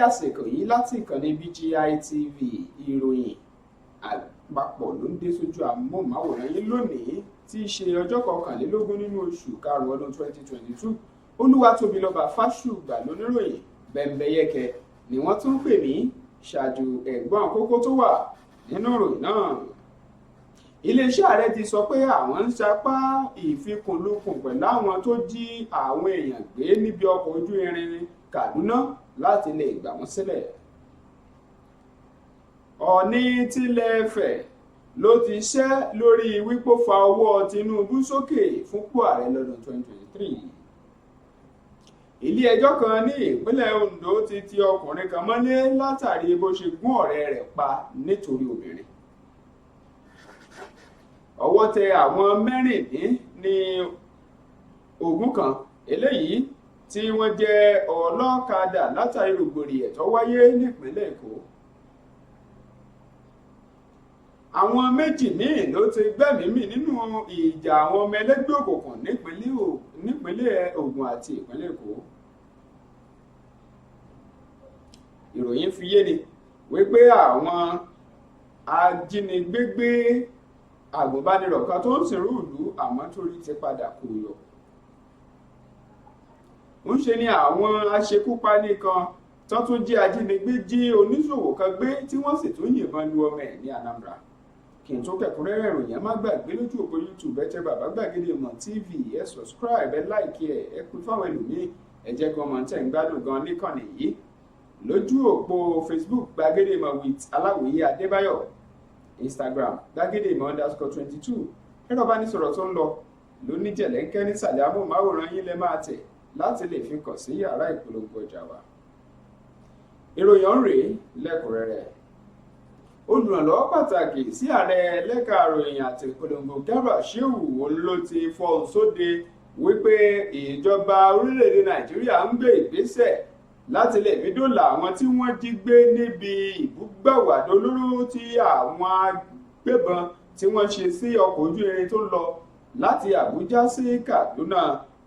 Àsìkò yìí láti ìkànnì BGI TV, ìròyìn àpapọ̀ ló ń dé sójú amóhùnmáwòrán yín lónìí tí í ṣe ọjọ́ 21 nínú oṣù karùn-ún ọdún 2022. Olúwatóbilọ́ba Fásùgbà lóníròyìn, Bẹ́ńbẹ́yẹ́kẹ́ ni wọ́n tún ń pè mí. Ṣáájú, ẹ̀gbọ́n kókó tó wà nínú ìròyìn náà. Iléeṣẹ́ ààrẹ ti sọ pé àwọn ń sapá ìfikùnlukùn pẹ̀lú àwọn tó jí àwọn èèyàn gbé níbi ọkọ̀ ojú irin Kaduna láti lè gbà wọ́n sílẹ̀. Ọ̀ọ̀ni tilẹ̀ Ifẹ̀ ló ti ṣẹ́ lórí wípé ó fa ọwọ́ Tinubu sókè fúnpò ààrẹ lọ́dún 2023. Ilé-ẹjọ́ kan ní ìpínlẹ̀ Ondo ti ti ọkùnrin kan mọ́lé látàrí bó ṣe gún ọ̀rẹ́ rẹ̀ pa nítorí obìnrin. Ọwọ́ tẹ àwọn 26 kan eléyìí tí wọ́n jẹ́ ọlọ́kadà látàrí rògbòdìyàn tó wáyé nípínlẹ̀ Èkó. Àwọn méjì míì ló ti gbẹ́mìí mì nínú ìjà àwọn ọmọ ẹlẹ́gbẹ́ òkùnkùn nípínlẹ̀ Ògùn àti ìpínlẹ̀ Èkó. Ìròyìn fi yé ni wípé àwọn ajínigbé gbé àgùnbánirọ̀ kan tó ń sìnrú ìlú, àmọ́ torí ti padà kò yọ. Ń ṣe ni àwọn aṣekúpani kan tó tún jẹ́ ajínigbé jí oníṣòwò kan gbé, tí wọ́n sì tún yìnbọn lu ọmọ ẹ̀ ní Anambra. Kí n tó kẹ́kúnrẹ́rẹ́ ìròyìn, ẹ má gbàgbé, lójú òpó YouTube, ẹ tẹ Bàbá Gbàgede Ìmọ̀ TV, ẹ subscribe, ẹ like, ẹ pín fáwọn ẹlòmíín, ẹ jẹ́ kí wọ́n mọ̀ tẹ̀ ń gbádùn gan níkànnì yìí. Lójú òpó Facebook, Gbàgede Ìmọ̀ with Aláwìyé Adébáyọ̀, Instagram, Gbàgede Ìmọ̀ _22. Ẹ̀rọ ìbánisọ̀rọ̀ tó ń lọ lóníjẹ̀lẹ́ńkẹ́ nísàlẹ̀ amóhùnmáwòrán yín lẹ máa tẹ̀ láti lè fi kàn sí yàrá ìpolongo ọjà wa. Ìròyìn ọ̀hún rèé lẹ́kùnrẹ́rẹ́. Olùrànlọ́wọ́ pàtàkì sí ààrẹ lẹ́ka ìròyìn àti ìpolongo, Garba Shehu, òun ló ti fọhùn sóde wípé ìjọba orílẹ̀-èdè Nàìjíríà ń gbé ìgbésẹ̀ láti lè fi dóòlà àwọn tí wọ́n jí gbé níbi ìbúgbàwàdó olóró tí àwọn agbébọn tí wọ́n ṣe sí ọkọ̀ ojú irin tó lọ láti Àbújá sí Kaduna.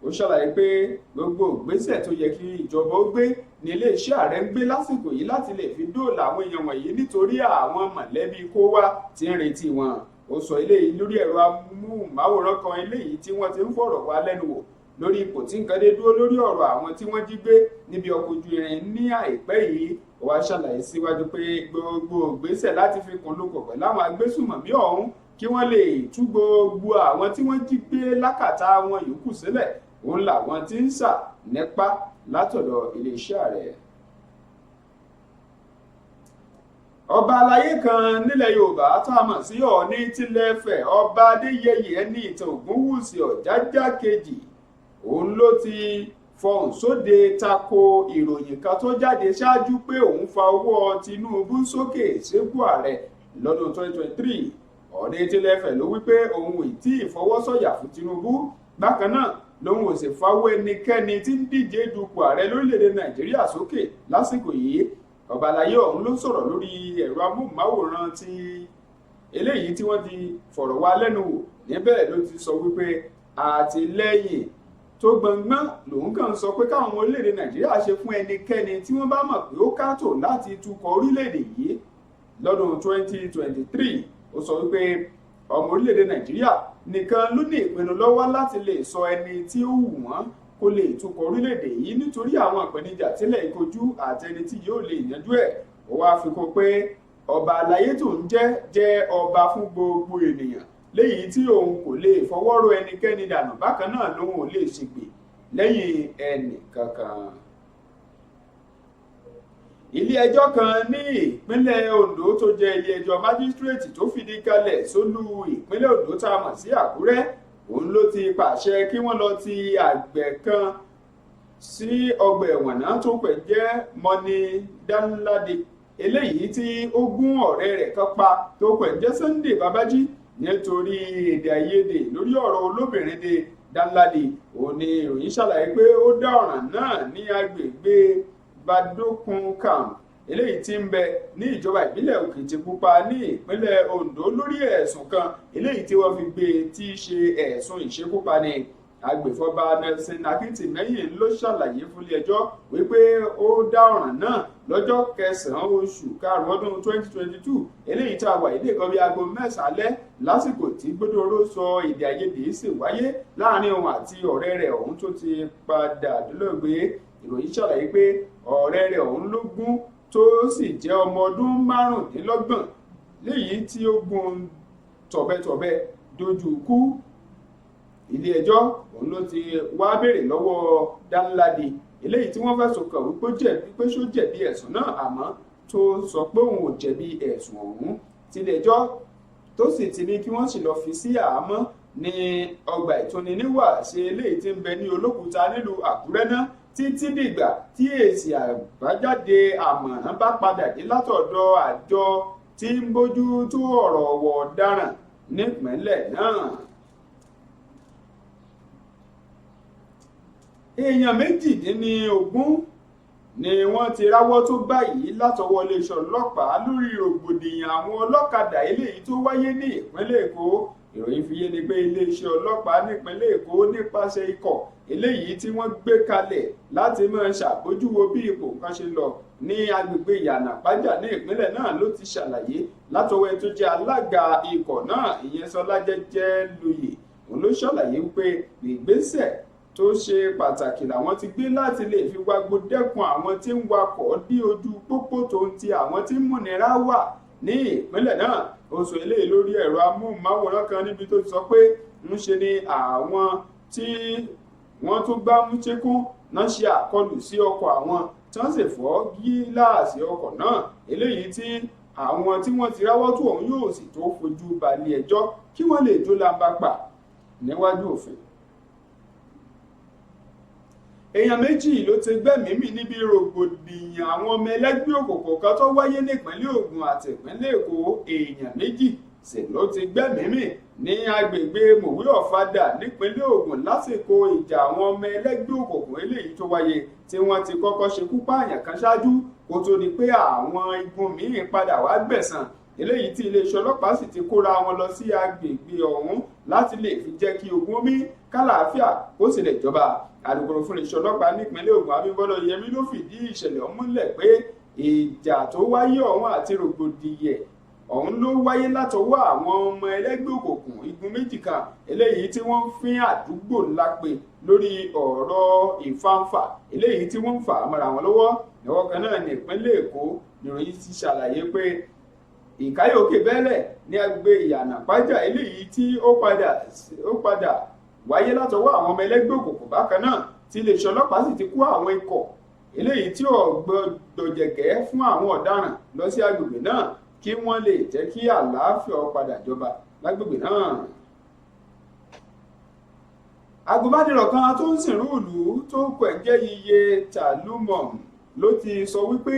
Ó ṣàlàyé pé gbogbo ìgbésẹ̀ tó yẹ kí ìjọba ó gbé ní iléeṣẹ́ ààrẹ ń gbé lásìkò yìí láti lè fi dóòlà àwọn èèyàn wọ̀nyí, nítorí àwọn mọ̀lẹ́bí kó wá tí ń retí wọn. Ó sọ eléyìí lórí ẹ̀rọ amóhùnmáwòrán kan eléyìí tí wọ́n ti ń fọ̀rọ̀ wá lẹ́nu wò lórí ipò tí nǹkan dé dúró lórí ọ̀rọ̀ àwọn tí wọ́n jí gbé níbi ọkọ̀ ojú irin ní àìpẹ́ yìí. Ó wá ṣàlàyé síwájú pé gbogbo ìgbésẹ̀ láti fi kùn lukùn pẹ̀lú àwọn agbésùmọ̀mí ọ̀hún kí wọ́n lè tú gbogbo àwọn tí wọ́n jí gbé lákàtà wọn yòókù sílẹ̀, òun làwọn tí ń sà nípa látọ̀dọ̀ iléeṣẹ́ ààrẹ. Ọba aláyé kan nílẹ̀ Yorùbá tá a mọ̀ sí Ọọ̀ni tilẹ̀ Ifẹ̀, Ọba Adéyẹyè Ẹnìtàn Ògúnwùsì Ọ̀jájá kejì, òun ló ti fọhùn sóde tako ìròyìn kan tó jáde ṣáájú pé òun fa ọwọ́ Tinubu sókè sípò ààrẹ lọ́dún 2023. Ọọ̀ni tilẹ̀ Ifẹ̀ ló wí pé òun ò tí ì fọwọ́sọ̀yà fún Tinubu. Bákan náà lòun ò sì fawọ́ ẹnikẹ́ni tí ń díje dupò ààrẹ lórílẹ̀‐èdè Nàìjíríà sókè lásìkò yìí. Ọba àlàyé ọ̀hún ló sọ̀rọ̀ lórí ẹ̀rọ amóhùnmáwòrán tí eléyìí tí wọ́n ti fọ̀rọ̀ wá lẹ́nu wò. Níbẹ̀ ló ti sọ wípé àtìlẹ́yìn tó gbọngbọ́n lòun kàn sọ pé káwọn ọmọ orílẹ̀-èdè Nàìjíríà ṣe fún ẹnikẹ́ni tí wọ́n bá mọ̀ pé ó káàtó láti tukọ̀ orílẹ̀-èdè yìí lọ́dún 2023. Ó sọ wípé ọmọ orílẹ̀-èdè Nàìjíríà nìkan ló ní ìpinnu lọ́wọ́ láti lè sọ ẹni tí ó wù wọ́n kó lè tukọ̀ orílẹ̀-èdè yìí, nítorí àwọn ìpèníjà tílẹ̀ ìkojú àti ẹni tí yóò lè yanjú ẹ̀. Ó wáá fi kún pé ọba àlàyé tó ń jẹ́ jẹ́ ọba fún gbogbo ènìyàn, léyìí tí òun kò lè fọwọ́ rọ́ ẹnikẹ́ni dànù. Bákan náà lòun ò lè ṣègbè lẹ́yìn ẹnì kankan. Ilé-ẹjọ́ kan ní ìpínlẹ̀ Ondo tó jẹ́ ilé-ẹjọ́ májísírèètì tó fìdí kalẹ̀ sólú ìpínlẹ̀ Ondo tá a mọ̀ sí Àkúrẹ́, òun ló ti pàṣẹ kí wọ́n lọ ti àgbẹ̀ kan sí ọgbà ẹ̀wọ̀n náà tó pẹ̀ jẹ́ Mọ́ni Danladi, eléyìí tí ó gún ọ̀rẹ́ rẹ̀ kan pa tó pẹ̀ jẹ́ Sunday Babaji nítorí èdè àìyedè lórí ọ̀rọ̀ olóbìnrin de. Danladi òun ni ìròyìn ṣàlàyé pé ó dá ọ̀ràn náà ní agbègbè Badokun Camp eléyìí tí ń bẹ ní ìjọba ìbílẹ̀ Òkìtìpupa ní ìpínlẹ̀ Ondo lórí ẹ̀sùn kan eléyìí tí wọ́n fi gbé e, tí í ṣe ẹ̀sùn ìṣekúpani. Agbèfọ́ba Nelson Akíntímẹ́yìn ló ṣàlàyé fúnlé ẹjọ́ wípé ó dá ọ̀ràn náà Lọ́jọ́ kẹsàn-án oṣù karùn-ún ọdún 2022 eléyìí tá a wà ilé kan bíi aago 9 alẹ́, lásìkò tí Gbódòrò sọ èdè àìyedè sì wáyé láàrin òun àti ọ̀rẹ́ rẹ̀ ọ̀hún tó ti padà dolóògbé. Ìròyìn ṣàlàyé pé ọ̀rẹ́ rẹ̀ ọ̀hún ló gún, tó sì jẹ́ ọmọ ọdún 25, léyìí tí ó gún tọ̀bẹ̀tọ̀bẹ̀ dojú kú. Ilé ẹjọ́ òun ló ti wá béèrè lọ́wọ́ Danladi, eléyìí tí wọ́n fẹ̀sùn kàn wípé jẹ̀bi, pé ṣó jẹ̀bi ẹ̀sùn náà, àmọ́ tó sọ pé òun ò jẹ̀bi ẹ̀sùn ọ̀hún, tilé ẹjọ́ tó sì ti ní kí wọ́n sì lọ́ọ́ fi sí àhámọ́ ní ọgbà ìtúni-níwà ṣe eléyìí tí ń bẹ ní Olókùúta nílùú Àkúrẹ́ náà, títí dìgbà tí èsì àbájáde àmọ̀ràn bá padà dé látọ̀dọ̀ àjọ tí ń bójú tó ọ̀rọ̀ ọ̀wọ̀ ọ̀daràn nípínlẹ̀ náà. Èèyàn 18 ni wọ́n ti ráwọ́ tó báyìí látọwọ́ iléeṣẹ́ ọlọ́pàá lórí rògbòdìyàn àwọn ọlọ́kadà eléyìí tó wáyé ní ìpínlẹ̀ Èkó. Ìròyìn fi yé ni pé iléeṣẹ́ ọlọ́pàá nípínlẹ̀ Èkó nípasẹ̀ ikọ̀ eléyìí tí wọ́n gbé kalẹ̀ láti máa ṣàbójúwo bí ipò nǹkan ṣe lọ ní agbègbè Ìyànà Pájà ní ìpínlẹ̀ náà ló ti ṣàlàyé látọwọ́ ẹni tó jẹ́ alága ikọ̀ náà, ìyẹn Ṣọlá Jẹ́jẹ́lóye. Òun ló ṣàlàyé wípé ìgbésẹ̀ tó ṣe pàtàkì làwọn ti gbé láti lè fi wágbó dẹ́kun àwọn tí ń wakọ̀ dí ojú pópó tó ń ti àwọn tí ń múnira wà ní ìpínlẹ̀ náà. Ó sọ eléyìí lórí ẹ̀rọ amóhùnmáwòrán kan níbi tó ti sọ pé ń ṣe ni àwọn tí wọ́n tún gbámú ṣekún náà ṣe àkọlù sí ọkọ̀ àwọn, tí wọ́n sì fọ́ gíláàsì ọkọ̀ náà, eléyìí tí àwọn tí wọ́n ti ráwọ́ tó ọ̀hún yóò sì tó fojú balẹ̀ ẹjọ́ kí wọ́n lè jó lamba pa níwájú òfin. Èèyàn méjì ló ti gbẹ́mìí mì níbi rògbòdìyàn àwọn ọmọ ẹlẹ́gbẹ́ òkùnkùn kan tó wáyé nípínlẹ̀ Ògùn àti ìpínlẹ̀ Èkó. Èèyàn méjì sì ló ti gbẹ́mìí mì ní agbègbè Mòwe Ọ̀fadà nípínlẹ̀ Ògùn lásìkò ìjà àwọn ọmọ ẹlẹ́gbẹ́ òkùnkùn eléyìí tó wáyé, tí wọ́n ti kọ́kọ́ ṣekú pààyàn kan ṣáájú kó tó di pé àwọn igun míì padà wá gbẹ̀san, eléyìí tí iléeṣẹ́ ọlọ́pàá sì ti kóra wọn lọ sí agbègbè ọ̀hún láti lè fi jẹ́ kí ogun omi kálàáfíà kó sì lè jọba. Alukoro fún iléeṣẹ́ ọlọ́pàá nípínlẹ̀ Ògùn, Abímbọ́lá Oyèyẹmí, ló fìdí ìṣẹ̀lẹ̀ ọ̀hún múlẹ̀ pé ìjà tó wáyé ọ̀hún àti rògbòdìyẹ ọ̀hún ló wáyé látọwọ́ àwọn ọmọ ẹlẹ́gbẹ́ òkùnkùn igun méjì kan eléyìí tí wọ́n ń fín àdúgbò lápè lórí ọ̀rọ̀ ìfàǹfà eléyìí tí wọ́n ń fà á mọ́ra wọn lọ́wọ́. Lọ́wọ́ kan náà ní ìpínlẹ̀ Èkó, nìròyìn ti ṣàlàyé pé ìkáyòkè bẹ́lẹ̀ ní agbègbè Ìyànà Pájà eléyìí tí ó padà wáyé látọwọ́ àwọn ọmọ ẹlẹ́gbẹ́ òkùnkùn bákan náà, tí iléeṣẹ́ ọlọ́pàá sì ti kó àwọn ikọ̀ eléyìí tí ò gbọdọ̀ jẹ̀gẹ́ fún àwọn ọ̀daràn lọ sí agbègbè náà kí wọ́n lè jẹ́ kí àlàáfíà padà jọba lágbègbè náà. Agùnbánirọ̀ kan tó ń sìnrú ìlú tó kọ̀ ẹ́ jẹ́ Iye Tàlúmọ̀m ló ti sọ wípé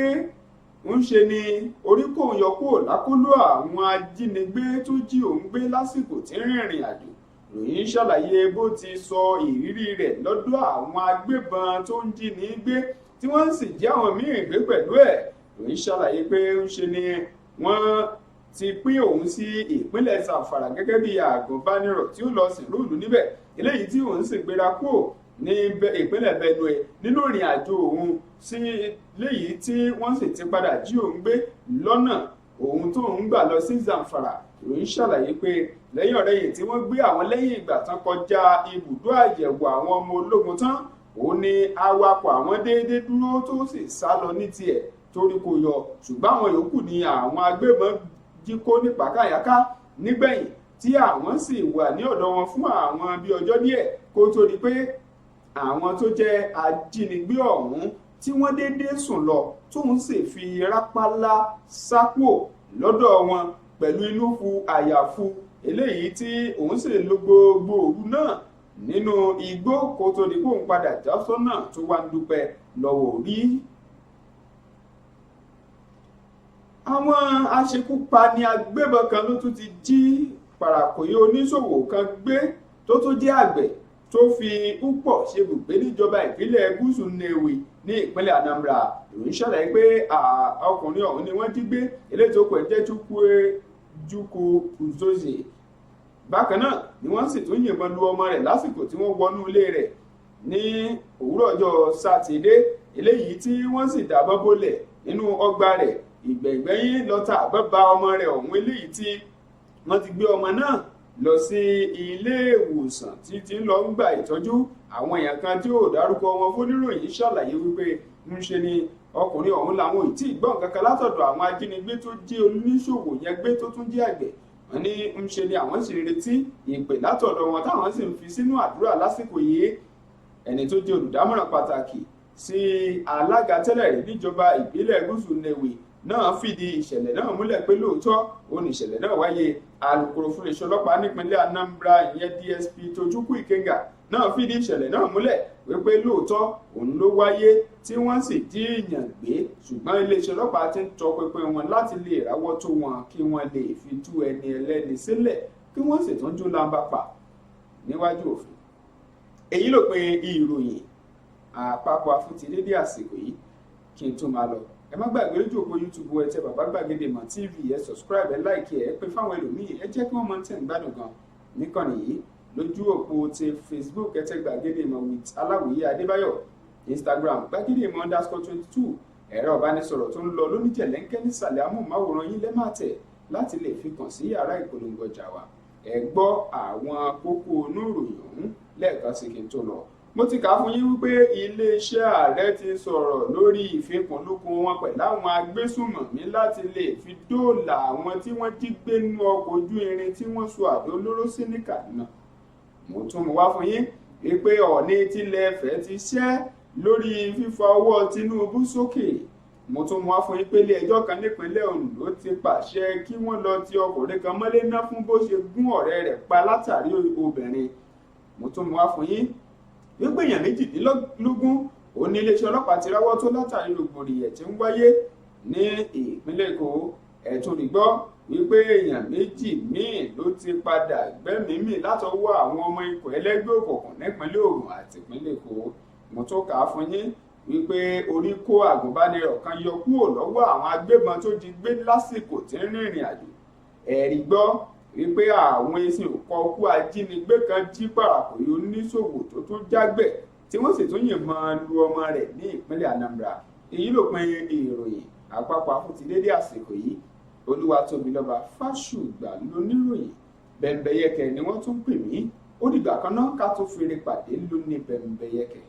ń ṣe ni orí kò ń yọ kúrò lákọlò àwọn ajínigbé tó jí òun gbé lásìkò tí ń rìnrìn àjò. Ròyìn ṣàlàyé bó ti sọ ìrírí rẹ̀ lọ́dọ̀ àwọn agbébọn tó ń jí ní gbé tí wọ́n sì jí àwọn míì gbé pẹ̀lú ẹ̀. Ròyìn ṣàlàyé pé ń ṣe ni wọ́n ti pín òun sí ìpínlẹ̀ Zamfara gẹ́gẹ́ bí àgùnbánirọ̀ tí ó lọ sìnrú ìlú níbẹ̀, eléyìí tí òun sì gbéra kúrò ní ìpínlẹ̀ Benue nínú ìrìn àjò òun sí léyìí tí wọ́n sì ti padà jí òun gbé lọ́nà òun tó ń gbà lọ sí Zamfara. Ìròyìn ṣàlàyé pé lẹ́yìn ọ̀rẹ́yìn tí wọ́n gbé àwọn lẹ́yìn ìgbà tán kọjá ibùdó àyẹ̀wò àwọn ọmọ ológun tán, òun ni awakọ̀ àwọn déédéé dúró tó sì sá lọ ní tiẹ̀ torí kò yọ, ṣùgbọ́n àwọn yòókù ni àwọn agbébọn jí kó ní pàkáyàká nígbẹ̀yìn tí àwọn sì wà ní ọ̀dọ̀ wọn fún àwọn bíi ọjọ́ díẹ̀ kó tó di pé àwọn tó jẹ́ ajínigbé ọ̀hún tí wọ́n déédéé sùn lọ tóun sì fi rápálá sápò lọ́dọ̀ wọn pẹ̀lú inú fu àyàfu eléyìí tí òun sì lo gbogbo òru náà nínú igbó kó tó di pé òun padà já sọ́nà tó wá ń dúpẹ́ lọ́wọ́ orí. Àwọn aṣekúpani agbébọn kan ló tún ti jí Pàràkòyé oníṣòwò kan gbé tó tún jẹ́ àgbẹ̀ tó fi púpọ̀ ṣe bùgbé níjọba ìbílẹ̀ gúúsù Nnewi ní ìpínlẹ̀ Anambra. Ìròyìn ṣàlàyé pé ọkùnrin ọ̀hún ni wọ́n jí gbé, eléyìí tó pẹ̀ jẹ́ Chukwuejukwu Uzozie. Bákan náà ni wọ́n sì tún yìnbọn lu ọmọ rẹ̀ lásìkò tí wọ́n wọnú ilé rẹ̀ ní òwúrọ̀ ọjọ́ Sátidé, eléyìí tí wọ́n sì dábọ́ bólẹ̀ Nínú ọgbà rẹ̀. Ìgbẹ̀ngbẹ̀yìn lọ́tà bá ọmọ rẹ̀ ọ̀hún, eléyìí tí wọ́n ti gbé ọmọ náà lọ sí ilé ìwòsàn títí lọ ń gba ìtọ́jú. Àwọn èèyàn kan tí ò dárúkọ wọn fóníròyìn ṣàlàyé wípé ń ṣe ni ọkùnrin ọ̀hún làwọn ò tí ì gbọ́ nǹkan kan látọ̀dọ̀ àwọn ajínigbé tó jí oníṣòwò yẹn gbé tó tún jí àgbẹ̀. Wọ́n ní ń ṣe ni àwọn sì ń retí ìpè látọ̀dọ̀ wọn, táwọn sì ń fi sínú àdúrà lásìkò yìí. Ẹni tó jẹ́ olùdámọ̀ràn pàtàkì sí alága tẹ́lẹ̀ rí níjọba ìbílẹ̀ Gúúsù Nnewi náà fìdí ìṣẹ̀lẹ̀ náà múlẹ̀ pé lóòótọ́ òun ní ìṣẹ̀lẹ̀ náà wáyé. Alukoro fún iléeṣẹ́ ọlọ́pàá nípínlẹ̀ Anambra, ìyẹn DSP Tochukwu Ikenga, náà fìdí ìṣẹ̀lẹ̀ náà múlẹ̀ wípé lóòótọ́ òun ló wáyé tí wọ́n sì jí èèyàn gbé, ṣùgbọ́n iléeṣẹ́ ọlọ́pàá ti ń tọpinpin wọn láti lè ráwọ́ tó wọn, kí wọ́n lè fi tú ẹni ẹlẹ́ni sílẹ̀, kí wọ́n sì tún jó lámbà pa níwájú òfin. Èyí ló pin ìròyìn àpapọ̀ àfúntí dédé àsìkò yìí. Kí n tó máa lọ, ẹ má gbàgbé, lójú òpó YouTube, ẹ tẹ Bàbá Gbàgede Mọ̀ TV, ẹ subscribe, ẹ like, ẹ pín fáwọn ẹlòmíì, ẹ jẹ́ kí wọ́n mọ̀ tẹ̀ ń gbádùn gan níkànnì yìí. Lójú òpó ti Facebook, ẹ tẹ Gbàgede Ìmọ̀ with Aláwìyé Adébáyọ̀. Instagram, gbàgede ìmọ̀_22. Ẹ̀rọ ìbánisọ̀rọ̀ tó ń lọ lóníjẹ̀lẹ́ńkẹ́ nísàlẹ̀ amóhùnmáwòrán yín lẹ́màtẹ̀ láti lè fi kàn sí yàrá ìpolongo ọjà wa. Ẹ gbọ́ àwọn kókó inú ìròyìn ọ̀hún lẹ́ẹ̀kan sí kí n tó lọ. Mo ti kà á fún yín wípé iléeṣẹ́ ààrẹ ti sọ̀rọ̀ lórí ìfikùnlukùn wọn pẹ̀lú àwọn agbésùnmọ̀mí láti lè fi dóòlà àwọn tí wọ́n jí gbé nínú ọkọ̀ ojú irin tí wọ́n sọ àdó olóró sí ní Kaduna. Mo tún mú wá fún yín wípé Ọọ̀ni tilẹ̀ Ifẹ̀ ti ṣẹ́ lórí fífa ọwọ́ Tinubu sókè. Mo tún mú wá fún yín pé ilé ẹjọ́ kan nípínlẹ̀ Ondo ti pàṣẹ kí wọ́n lọ ti ọkùnrin kan mọ́lé ná fún bó ṣe gún ọ̀rẹ́ rẹ̀ pa látàrí obìnrin. Mo tún mú wá fún yín wípé èèyàn 18 òun ní iléeṣẹ́ ọlọ́pàá ti ráwọ́ tó látàrí rògbòdìyàn tí ń wáyé ní ìpínlẹ̀ Èkó. Ẹ̀tún rí gbọ́ wípé èèyàn 2 míì ló ti padà gbẹ́mìí mì látọwọ́ àwọn ọmọ ikọ̀ ẹlẹ́gbẹ́ òkùnkùn nípínlẹ̀ Ògùn àti ìpínlẹ̀ Èkó. Mo tún kà á fún yín wípé orí kó àgùnbánirọ̀ kan yọ kúrò lọ́wọ́ àwọn agbébọn tó jí gbé lásìkò tí ń rìnrìn àjò. Ẹ̀rí gbọ́ wípé àwọn ẹ̀sìn òkọ̀ọ̀kú ajínigbé kan jí pàràkòyí oníṣòwò tó tún jágbẹ̀, tí wọ́n sì tún yìnbọn lu ọmọ rẹ̀ ní ìpínlẹ̀ Anambra. Èyí ló pin ìròyìn àpapọ̀ àfúntí dédé àsìkò yìí. Olúwatóbilọ́ba Fásùgbà lóníròyìn, Bẹ̀m̀bẹ̀yẹkẹ ni wọ́n tún pè mí. Ó dìgbà kan náà, ká tó fèrè pàdé lóní Bẹ̀m̀bẹ̀yẹkẹ.